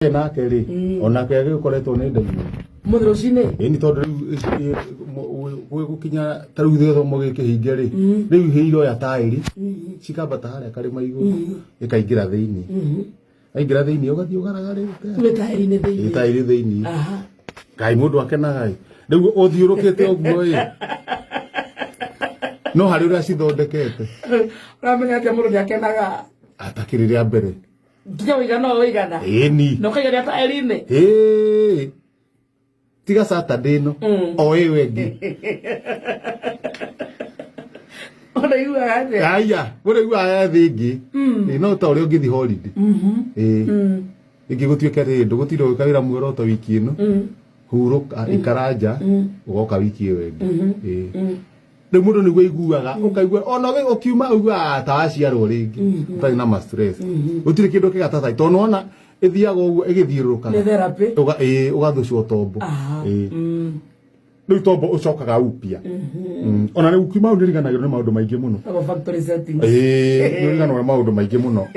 Nake rĩ, onake agĩkoretwo nĩ ndaimono. Mũthĩ rũcinĩ. Ĩni, tondũ rĩu gwĩ gũkinya ta rĩu gĩthomo gĩkĩhinge rĩ, rĩu hĩ iroya taĩri cikambata harĩa karĩma igũrũ, ĩkaingĩra thĩinĩ, aingĩra thĩinĩ ũgathiĩ ũgaragarĩte. Wĩ taĩri-inĩ thĩinĩ. Ĩ, taĩri thĩinĩ. Ngai, mũndũ akenaga ĩ, rĩu ũthiũrũkĩte ũguo ĩ, no harĩ ũrĩa cithondekete. Ũramenya atĩa mũndũ nĩakenaga? Atakĩrĩ rĩa mbere. Nginya ũigana ũyũ ũigana. Ĩni. Na ũkaigania taĩri-inĩ. Ĩĩ. Tiga Saturday ĩno, o ĩyo ĩngĩ. Ũnaiguaga atĩa? Aya, ũraiguaga thĩ ĩngĩ. Ĩĩ, no ta ũrĩa ũngĩthiĩ holiday. Ĩĩ. Ĩngĩ gũtuĩke rĩ, ndũgũtinda ũgĩka wĩra muoroto wiki ĩno. Hurũka, ikara nja, ũgoka wiki ĩyo ĩngĩ. Ĩĩ. Rĩu mũndũ nĩguo aiguaga, ũkaigua ona ũkiuma ũiguaga ta waciarwo rĩngĩ, ũtarĩ na ma stress. Gũtirĩ kĩndũ kĩgatata tondũ nĩwona ĩthiaga ũguo ĩgĩthiũrũrũkaga. Nĩ therapy. Ĩĩ, ũgathũcwo tombo. Ĩĩ. Rĩu tombo ũcokaga upya. Ona rĩu ukiuma hau nĩũriganagĩrwo nĩ maũndũ maingĩ mũno. Abo factory settings. Ĩĩ, nĩũriganagwo nĩ maũndũ maingĩ mũno.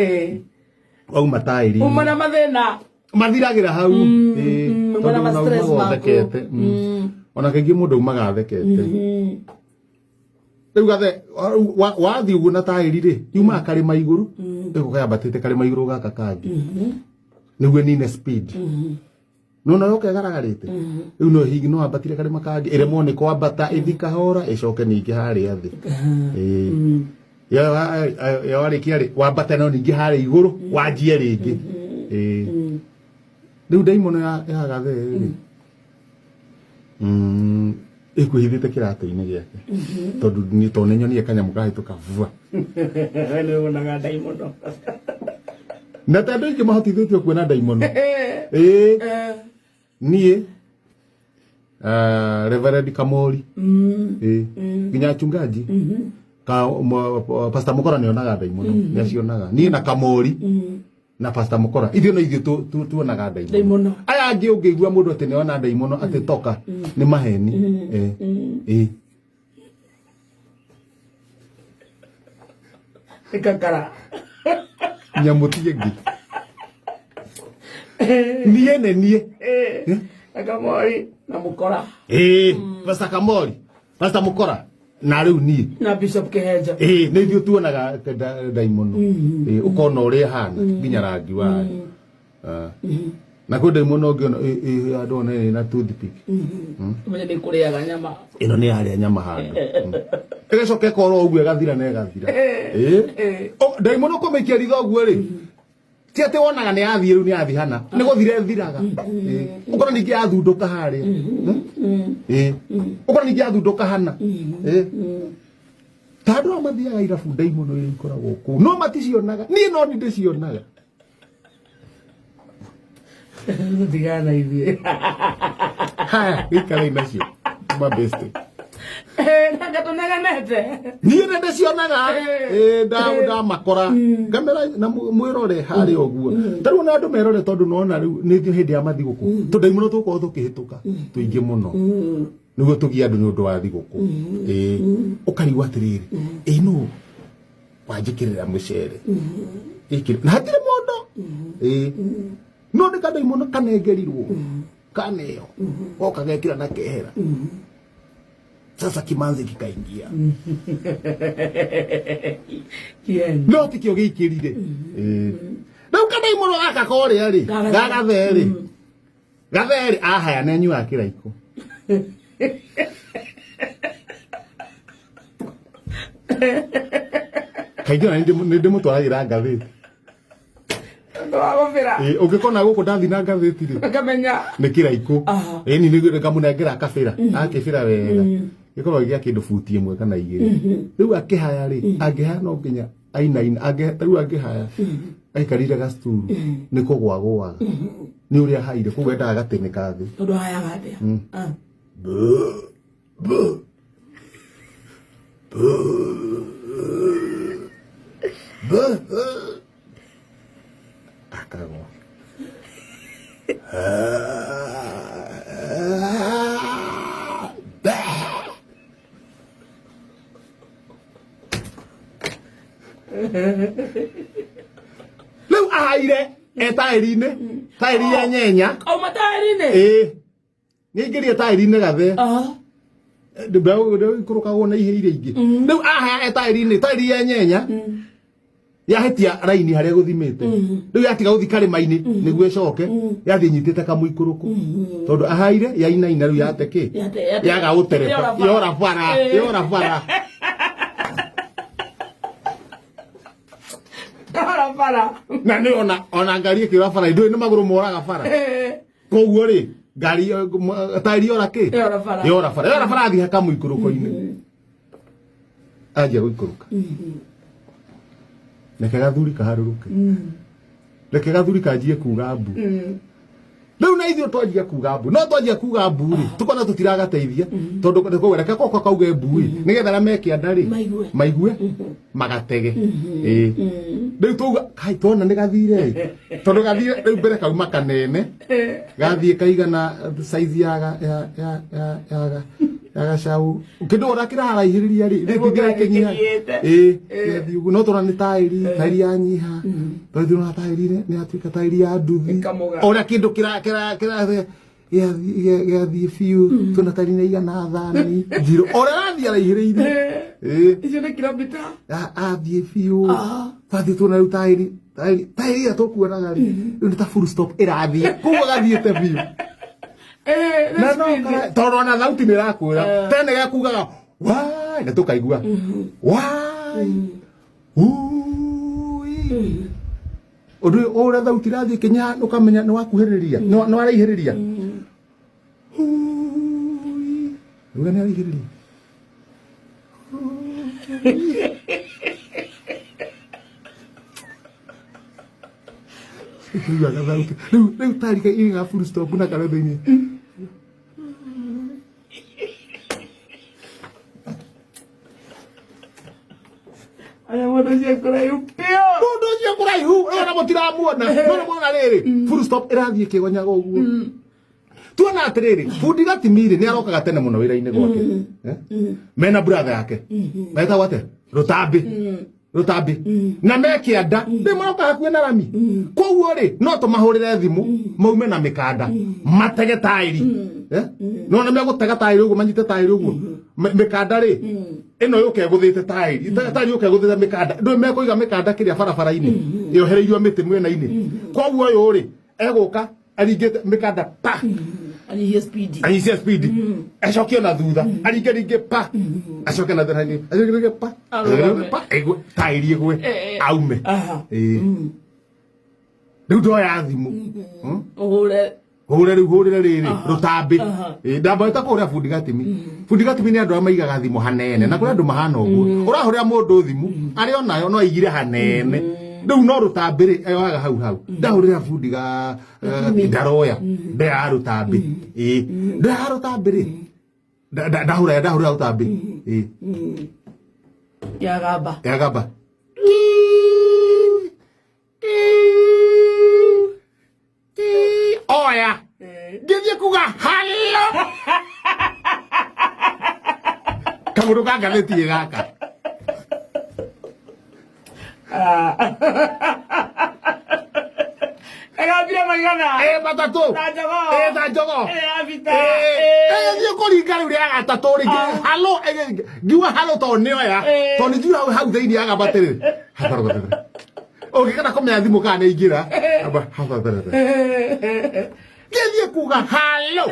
Wauma taĩri. Uma na mathĩna. Mathiragĩra hau. Ĩĩ, uma na tondũ ona ma-stress umaga maku. ũthekete. Ona kaingĩ mũndũ aumaga athekete. Rĩu gathe wathiĩ ũguo na taĩri rĩ, yumaga karĩma igũrũ, ĩgoka yambatĩte karĩma igũrũ gaka kangĩ, nĩguo ĩnine speed. Nona yoka ĩgaragarĩte rĩu, no hihi no ambatire karĩma kangĩ, ĩremwo nĩ kwambata, ĩthi kahora, ĩcoke ningĩ harĩa thĩ. Ĩĩ. Yo warĩkia rĩ, wambate no ningĩ harĩa igũrũ wanjie rĩngĩ. Ĩĩ. Rĩu ndaimono ya gathe rĩ, ĩkwĩhithĩte kĩratũ-inĩ gĩake, tondũ tondũ nĩ nyonire kanyamũ kahĩtũka vua. We nĩ wonaga ndaimono. Na ta andũ aingĩ mahotithĩtio kuona ndaimono, ĩĩ. Niĩ, Reverend Kamori, ĩĩ, nginya achungaji ka Pastor Mukora nĩ onaga ndaimono, nĩ acionaga. Niĩ na Kamori na Pastor Mukora, ithuĩ no ithuĩ tuonaga ndaimono. Ndaimono. Aya angĩ ũngĩigua mũndũ atĩ nĩ ona ndaimono atĩ toka, nĩ maheni. Ĩĩ. Ĩkakara. Nyamũ ti ĩngĩ, niĩ nĩ niĩ. Na Kamori na Mũkora. Ĩĩ, Pastor Kamori, Pastor Mukora na rĩu niĩ. Na Bishop Kĩhenja. Ĩĩ, nĩ ithuĩ tuonaga ndaimono. Ĩĩ, ũkona ũrĩa ĩhana, nginya rangi wayo. Ah. Na kwĩ ndaimono ũngĩona andũ ona ĩna toothpick. Ũmenye nĩ kũrĩaga nyama. Ĩno nĩ yarĩa nyama handũ. Ĩgacoka ĩkorwo ũguo, ĩgathira na ĩgathira. Ĩĩ. Oh, ndaimono kũmĩikia ritho ũguo rĩ, ti atĩ wonaga nĩ yathiĩ, rĩu nĩ yathiĩ hana, nĩ gũthira ĩthiraga. Ĩĩ. Ũkona ningĩ yathundũka harĩa. Ĩĩ. Ũkona ningĩ yathundũka hana. Ĩĩ. Ta andũ aya mathiaga irabu, ndaimono iria ikoragwo kũu no maticionaga, niĩ no nĩ ndĩcionaga. Tigana na ithuĩ. Haya, gĩikarai nacio mabeste. Nanga tũnegenete. Niĩ nĩ ndĩcionaga. Ĩĩ, ndamakora ngamera na mwĩrore harĩa ũguo. Ta rĩu ona andũ merore, tondũ nona rĩu nĩ hĩndĩ ya mathigũkũ, tondũ ndaimono tũgũkorwo tũkĩhĩtũka tũingĩ mũno nĩguo tũgie andũ nĩ ũndũ wa thigũkũ. Ĩĩ, ũkarigwo atĩrĩrĩ, ĩ nũ wanjĩkĩrĩra mũcere? Ĩkĩrĩ na hatirĩ mũndũ. Ĩĩ, no nĩ kandaimono kanengerirwo kaneo goka gekĩra na kehera. Sasa kimanzi kikaingia. Kieni. No tikio gĩikĩrire. Ĩĩ. Rĩu kandaimono gaka korĩa rĩ, gagathee rĩ, gathee rĩ, ahaya nĩ anyuaga kĩraikũ. Kaingĩ ona nĩ ndĩmũtwaragĩra ngathĩti. Ũndũ wa gũbĩra. Ĩĩ, ũngĩkona gũkũ ndathi na ngathĩti rĩ, Ngamenya. Nĩ kĩraikũ. Ĩni nĩ ngamũnengera akabĩra, akĩbĩra wega, gĩkoragwo gĩa kĩndũ buti 1 kana 2. Rĩu akĩhaya rĩ, angĩhaya no nginya ainaina. Rĩu angĩhaya aikarire gacuturu nĩ kũgwa gũaga nĩ ũrĩa haire, koguo endaga gatĩnĩ ka thĩ. Tondũ hayaga atĩa? Ah. Bũ, bũ, bũ, bũ. Akagwa. Rĩu ahaire etaĩri-inĩ. Taĩri ya nyenya. Auma taĩri-inĩ. Ĩĩ, nĩ aingĩrire taĩri-inĩ gathe. Aha. Ikũrũkagwo na ihe iria ingĩ. Rĩu aha e taĩri-inĩ, taĩri ya nyenya yahetia raini harĩa gũthimĩte. Rĩu yatiga gũthi karĩma-inĩ nĩguo ĩcoke, yathiĩ nyitĩte kamũikũrũko, tondũ ahaire yainaina. Rĩu yate kĩ? Yaga gũtereba. Yora bara. Yora bara. Yora bara. Yora bara. Na nĩ ona ngari ĩkĩũra bara, ndũĩ nĩ magũrũ moraga bara. Koguo rĩ, ngari taĩri yora kĩ? Yora bara. Yora bara, yora bara, athiĩ kamũikũrũko-inĩ, anjia gũikũrũka. Reke gathuri kaharũrũke, reke gathuri kanjie kuga mbu. Rĩu na ithuĩ twanjia kuga mbu, no twanjia kuga mbu rĩ, tukona tũtiragateithia, tondũ koguo reke koko kauge mbu ĩ, nĩgetha arĩa me kĩanda rĩ Maigue. Maigue magatege. Ĩĩ, rĩu twauga kai tuona nĩ gathire ĩ, tondũ gathire rĩu mbere kauma kanene, gathiĩ kaigana size ya ga- ya ya ya ya ga- ya gacau. Kĩndũ ona kĩraraihĩrĩria rĩ, rĩtingĩra kĩnyiha. Kĩnyiihĩte. Ĩĩ, gĩathiĩ ũguo, no tũrona nĩ taĩri, taĩri yanyiha, tondũ tũrona taĩri nĩ yatuĩka taĩri ya nduthi. Ĩkamũga. Ũrĩa kĩndũ kĩra kĩra kĩra gĩathiĩ biũ, tuona taĩri nĩ igana thani njirũ ũrĩa rathiĩ araihĩrĩirie. Ĩĩ. Icio nĩ kilomita. Athiĩ biũ, twathiĩ tuona rĩu taĩri, taĩri ĩrĩa tũkuonaga rĩ, rĩu nĩ ta full stop ĩrathiĩ, koguo gathiĩte biũ. Nĩ Na no speed. Tondũ ona thauti nĩ ĩrakwĩra tene gekugaga wai, na tũkaigua wai ui. Ũndũ ũyũ ũrĩa thauti ĩrathiĩ ĩkĩnyiha, ũkamenya nĩ wakuhĩrĩria, nĩ waraihĩrĩria. Ui. Uga nĩ araihĩrĩria. Iguaga thauti rĩu tarika ĩga full stop na karĩa thĩinĩ. Aya, mũndũ ũcio kũraihu biũ. Mũndũ ũcio kũraihu ona mũtiramuona, no nĩ muona rĩrĩ full stop ĩrathiĩ ĩkĩgonyaga ũguo. Tuona atĩrĩrĩ, bundi gatimiri nĩ arokaga tene mũno wĩra-inĩ gwake. Eh? Mena brother yake metagwo atĩa, rũtambi, rũtambi, na me kĩanda rĩ, maroka hakuhĩ na rami. Koguo rĩ, no tũmahũrĩre thimũ maume na mĩkanda matege taĩri. Eh? No na megũtega taĩri ũguo, manyite taĩri ũguo. Mĩkanda rĩ, ĩno yũke ĩgũthĩte taĩri, taĩri yũke ĩgũthĩte mĩkanda. Ndũĩ mekũiga mĩkanda kĩrĩa barabara-inĩ yohereirio mĩtĩ mwena-inĩ. Koguo ũyũ rĩ, egũka aringĩte mĩkanda pa. Anyihie speed. Anyicie speed, acoke ona thutha aringe ringe pa, acoke na thutha acoke ringe pa. Arũgame. Pa, ĩgwe taĩri ĩgwe. Eh. Aume. Ĩĩ, rĩu ndoya thimũ. Ũhũre. Hũre rĩu, hũrĩre rĩrĩ rũtambi. Ĩĩ, ndambaĩte kũhũrĩra bundi gatimi. Bundi gatimi nĩ andũ arĩa maigaga thimũ hanene, na kũrĩ andũ mahana ũguo, ũrahũrĩra mũndũ thimũ arĩ onayo no aigire hanene. Rĩu no rũtambi rĩ, yoyaga hau hau. Ndahũrĩra bundi ga ndaroya, ndoya rũtambi. Ĩĩ, ndoya rũtambi rĩ, ndahũra, ndahũrĩra rũtambi. Ĩĩ. Yagamba. Yagamba oya, ngĩthiĩ kuga halo, kamũndũ ka ngathĩti gaka. Gagambire maigana. Ĩ, matatũ. Na jogoo. Ĩ, na jogoo. Ĩ, abita. Ĩgĩthiĩ kũringa rĩu rĩa gatatũ rĩ, halo, ngiuga halo tondũ nĩoya, tondũ nĩ njui hau hau thĩinĩ agamba atĩrĩrĩ, ũngĩkana kũmenya thimũ kana nĩ aingĩra. Amba, ngĩthiĩ kuga halo,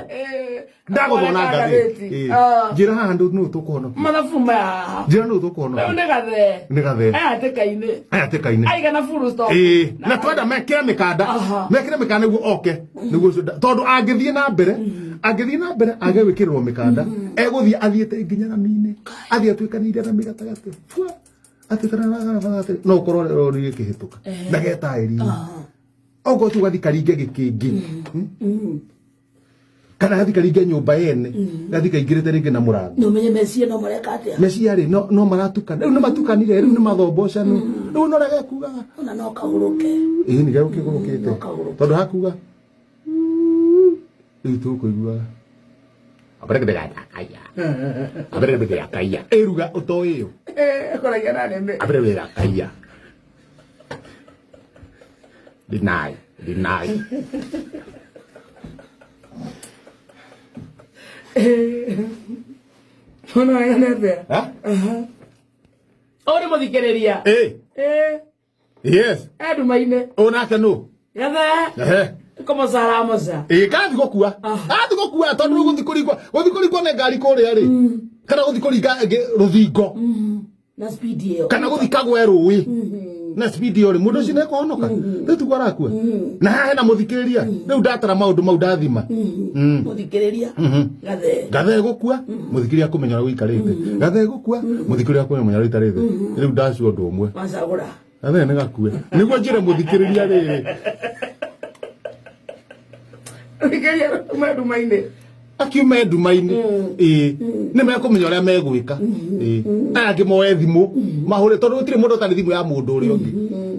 ndagũthwo na ngathĩti. Ĩ, njĩra haha nũ tũkũhonokia. Mathabu maya haha. Njĩra nũ tũkũhonokia. Rĩu nĩ gathe. Nĩ gathe. Aya hatĩka-inĩ. Aya hatĩka-inĩ. Aigana full stop. Ĩĩ, na twenda mekĩre mĩkanda. Mekĩre mĩkanda nĩguo oke, nĩguo ũcio tondũ angĩthiĩ na mbere, angĩthiĩ na mbere age gwĩkĩrĩrwo mĩkanda, egũthiĩ athiĩte nginya rami-inĩ, athiĩ atuĩkanĩire rami gatagatĩ, fua, atuĩkana gatagatĩ, no ũkorwo rori ĩkĩhĩtũka na getaĩri, okorwo tu gathi karinge gĩkĩngĩ. Kana gathi karinge nyũmba yene, gathi kaingĩrĩte rĩngĩ na mũrango. Nĩ ũmenye meciria no mareka atĩa. Meciria rĩ, no maratukana rĩu, nĩ matukanire rĩu, nĩ mathombocanu rĩu, no rĩgekugaga. Ona no kagũrũke. Ĩĩ, nĩ gegũkĩgũrũkĩte. No kagũrũke. Tondũ hakuga rĩu tũkũiguaga aberegedeakaya, ĩruga ũtoĩyo. Ĩkoragia na nĩmĩ. Aberegedeakaya deny. Deny. Ona wega nĩ atĩa? Ha? Ũyũ nĩ mũthikĩrĩria. Eh, Eh, yes. e nduma-inĩ. Ũyũ nake nũ? Gathe. Ehe. Kũmũca aramũca. Ĩ kathi gũkua. Kathi gũkua tondũ rĩu gũthi kũringwo, gũthi kũringwo nĩ ngari kũrĩa rĩ. Kana gũthi kũringa rũthingo. Na speed ĩyo. Kana gũthi kagwe rũĩ. Na speed ĩyo rĩ, mũndũ ũcio nĩekũhonoka. Rĩu tiguo arakua. Na haha hena mũthikĩrĩria. Rĩu ndatara maũndũ mau ndathima. Mũthikĩrĩria. Gathe. Gathe gũkua, mũthikĩrĩria kũmenya ũrĩa gũikarĩte. Gathe gũkua, mũthikĩrĩria kũmenya ũrĩa gũikarĩte. Rĩu ndacua ũndũ ũmwe. Macagũra. Gathe nĩ gakue. Nĩguo njĩre mũthikĩrĩria rĩrĩ. Mũthikĩrĩria kuma nduma-inĩ. Akiume nduma-inĩ. Ĩĩ. Nĩ mekũmenya ũrĩa megwĩka. Ĩĩ. Aya angĩ moe thimũ mahũre tondũ gũtirĩ mũndũ ũtarĩ thimũ ya mũndũ ũrĩa ũngĩ.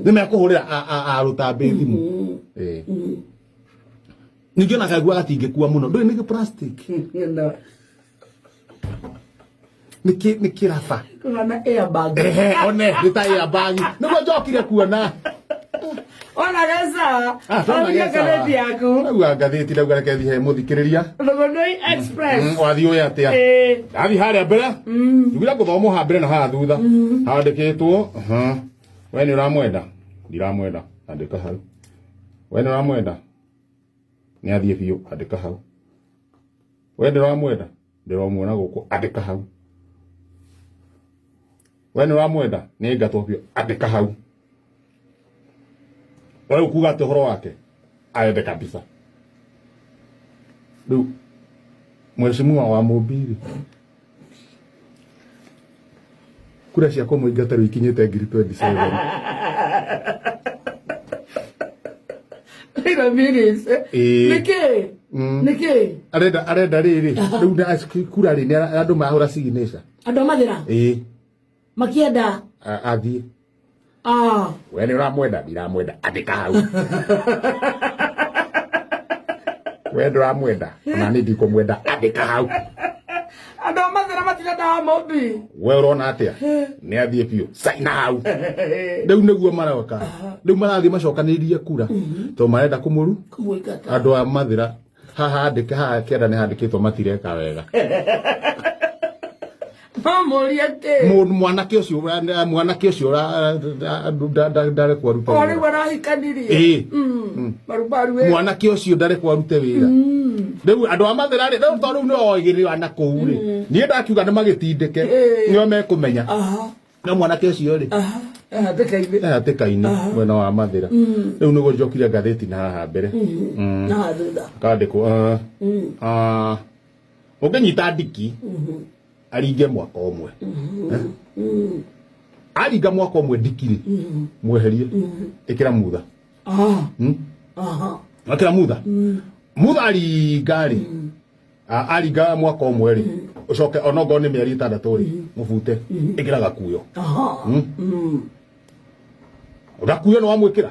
Nĩ mekũhũrĩra a rũtambĩ thimũ. Ĩĩ. Ningĩ ona kaigua gatingĩkua mũno. Ndũĩ nĩ plastic. No. Nĩ kĩraba. Kũhana airbag. Ehe, one nĩ ta airbag. Nĩguo njokire kuona. Ona geca. Ah, tona Ona geca. ngathĩti yaku. Rauga ngathĩti rauga reke thiĩ he mũthikĩrĩria. Rũgũnũi Express. Wathiĩ ũyũ atĩa? Ĩĩ. Ndathiĩ harĩa mbere. Njugire ngũthoma haha mbere na haha thutha. Handĩkĩtwo, aha. We nĩ ũramwenda? Ndiramwenda. Andĩka hau. We nĩ ũramwenda? Nĩ athiĩ biũ, andĩka hau. We ndũramwenda? Ndĩromuona gũkũ, andĩka hau. We nĩ ũramwenda? Nĩ aingatwo biũ, andĩka hau. We ũkuga atĩ ũhoro wake? Aende kabisa. Rĩu mheshimiwa wa Mũmbi-rĩ, kura cia kũmũingata rĩu ikinyĩte 27,000. Wait a minute. Ĩĩ. Nĩkĩ? Nĩkĩ? Arenda rĩrĩ, rĩu kura rĩ, nĩ andũ marahũra signature. Andũ a Mathĩra Ĩĩ, makĩenda. athiĩ. Ah. We nĩ ũramwenda? Ndiramwenda. Andĩka hau. We ndũramwenda? Ona niĩ ndikũmwenda. Andĩka hau. Andũ a Mathĩra matirenda wa Mũmbi. We ũrona atĩa? Nĩ athiĩ biũ. Caina hau. Rĩu nĩguo maroka. Rĩu marathiĩ macokanĩrĩrie kura. Tondũ marenda kũmũru. Kũmũingata. Andũ a Mathĩra haha handĩke haha kĩanda nĩ handĩkĩtwo matireka wega. Mamũrie kĩ? Mũndũ mwanake ũcio mwanake ũcio ndarekwo arute O rĩu wĩra. arahikanirie. Ĩĩ. Marumaru ĩ. Mwanake ũcio ndarekwo arute wĩra. Rĩu andũ a Mathĩra rĩ, rĩu tondũ rĩu nĩo oigĩrĩra na kũu rĩ. Niĩ ndakiuga nĩ magĩtindĩke. Nĩo mekũmenya. Aha. No mwanake ũcio rĩ, Aha. Hatĩka-inĩ. hatĩka-inĩ mwena wa Mathĩra. Rĩu nĩguo njokire ngathĩti na haha mbere. Na haha thutha. Kandĩkwo ũngĩnyita ndiki aringe mwaka ũmwe. Aringa mwaka ũmwe ndiki rĩ, mweherie. Ĩkĩra mutha. Aha. Aha. Ĩkĩra mutha. Mutha aringa rĩ, aringa mwaka ũmwe rĩ, ũcoke onokorwo nĩ mĩeri 6 rĩ, mũbute. Ĩkĩra gakuyo. Aha. Gakuyo nĩ wamwĩkĩra?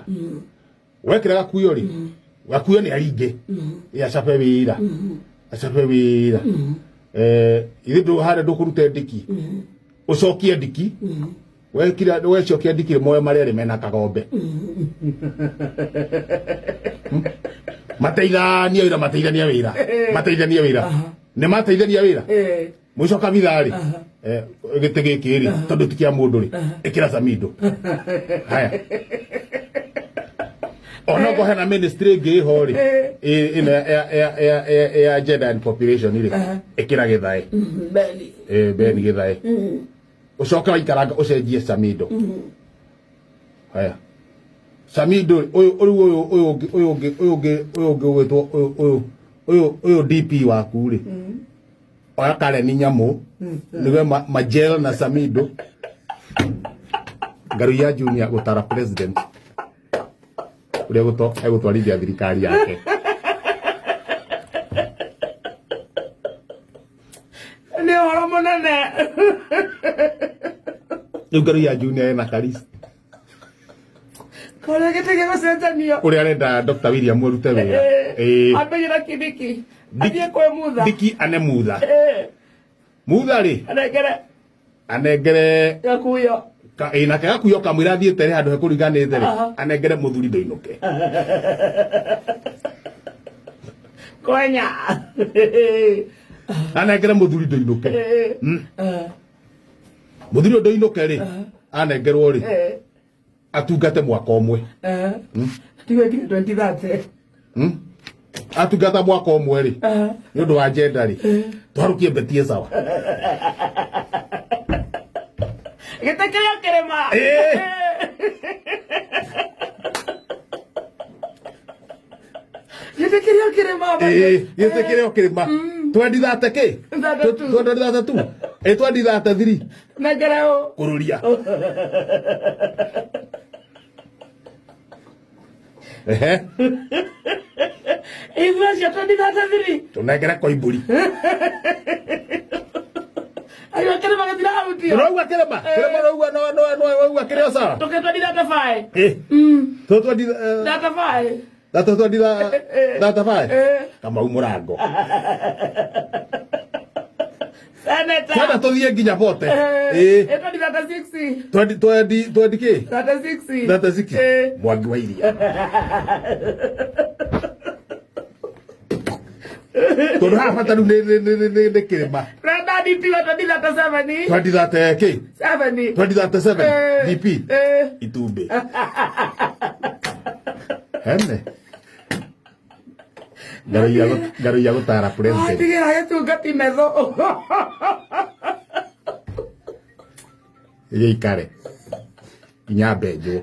Wekĩra gakuyo rĩ, gakuyo nĩ aringe. Ĩ acabe wĩra. Acabe wĩra. Ithe ndũ harĩa ndũkũruta ndiki. Ũcokie ndiki. Wekira wecokia ndiki moe marĩa erĩ mena kagombe. Mateithanie wĩra, mateithanie wĩra. Mateithanie wĩra. Nĩ mateithania wĩra. Ĩĩ. Mũico kabitha rĩ, gĩtĩ gĩkĩ rĩ, tondũ ti kĩa mũndũ rĩ, ĩkĩra Samido. Haya. Onokorwo hena ministry ĩngĩ ĩho rĩ, ĩno ya gender and population rĩ, ĩkĩra Gĩthae. Beni. Beni Gĩthae. Ũcoke waikaranga ũcenjie Samido. Haya. Samido ũyũ ũyũ ũyũ ũyũ ũngĩ ũyũ ũngĩ ũyũ ũngĩ ũyũ ũngĩ ũgwĩtwo ũyũ ũyũ ũyũ ũyũ DP waku rĩ. Oya Karen Nyamu nĩwe Majel na Samido. Ngaruiya Junior gũtara president ũrĩa egũtwarithia thirikari yake. Nĩ ũhoro mũnene. Rĩu Ngaruiya Junior ena karisi. Kũrĩa gĩtĩ gĩgũcenjanio. Ũrĩa arenda Dr. William arute wĩra. Ĩĩ. Ambĩrĩra Kindiki. Athiĩ kwĩ Mutha. Ndiki ane Mutha. Mutha rĩ, Anengere anengere gakuyo. Ĩ nake gakuo kamwĩra athiĩte rĩ handũ hekũriganĩte rĩ anengere mũthuri ndũinũke. Kwenya. Anengere mũthuri ndũinũke. Mũthuri ũyũ ndũinũke rĩ anengerwo rĩ atungate mwaka ũmwe. Tiwe nginya 2030. Atungata mwaka ũmwe rĩ nĩ ũndũ wa njenda rĩ twarũkie betie sawa. Gĩtĩ kĩrĩa kĩrĩma. Ĩĩ. Gĩtĩ kĩrĩa kĩrĩma. Ĩĩ, gĩtĩ kĩrĩa kĩrĩma 2030 kĩ 32. 2032 ĩ 2033 Nengere ũ. Kũrũria. Ehe. Ithuĩ acio 2033. Tũnengere koimbũri. Ayo kĩrĩma gĩtirahutio. Ũrauga kĩrĩma kĩrĩma ũrauga no no no ũrauga kĩrĩ o sawa. Tũkĩ 2035. Ĩ tũ 20 35. Thate 20 35. Kamau mũrango. Senator. Twenda tũthiĩ nginya bote. Ĩ Ĩ 2036. 20 20 20 kĩ? 36. 36. Ĩ. Mwangi wa iria. Tondũ haha bata rĩu nĩ kĩrĩma. Renda DP wa 2037. 2030 kĩ? 7. 2037 DP. Eh. Itumbĩ. Hene. Ngaroiya gũtara president. Atigĩra gĩtungati metho. Gĩikare. Nginya mbenjwo.